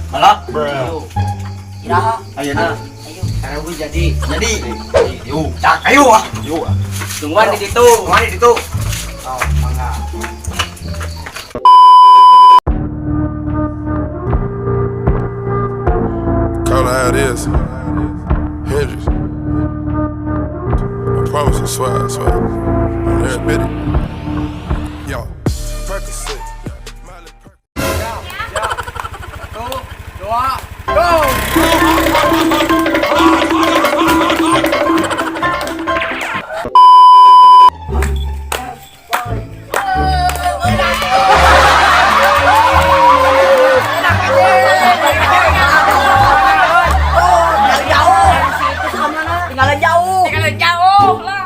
Balap. Ayo. Iraha. Ayeuna. Ayo. 1000 jadi. Jadi. Yuk. Cak ayo ah. Yuk ah. Tungguan di situ. Tungguan di situ. Oh, mangga. Call it how it is. Hendrix. I promise, I swear, I swear. On every bit. Yo, Percocet. Miley Perc- 1, 2, go. Oh, jauh. Tinggalan jauh. Tinggalan jauh lah.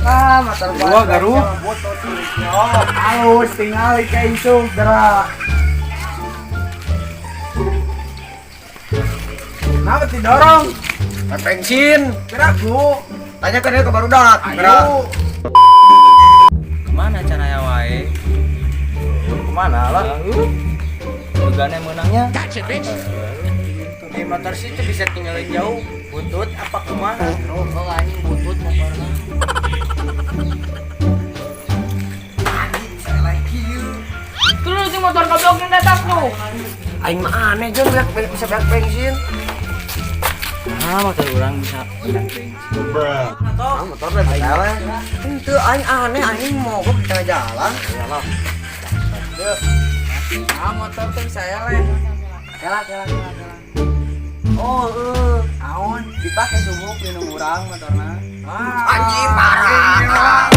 Ah, motor Gua garu. Halus tinggal ka isuk gerak. Kenapa didorong? Bensin. Gerak bu. Tanya ke dia ke barudak. Gerak. Ayo. Kemana caranya wae? Kemana lah? Dugane menangnya. Di motor situ bisa tinggalin jauh. Butut apa kumaha? Oh, anjing butut motorna. Terus si motor goblok yang datang tuh. Aing mah aneh jeung beak bisa beak bensin. Ah, motor orang bisa beak bensin. Ah, motor udah bisa we. Henteu aing aneh anjing mogok di tengah jalan. Iyalah. Ah, motor tuh bisa eleh. Kela kela kela kela. Oh, Aon dipakai subuh minum urang motorna. Ah, Anjing parah.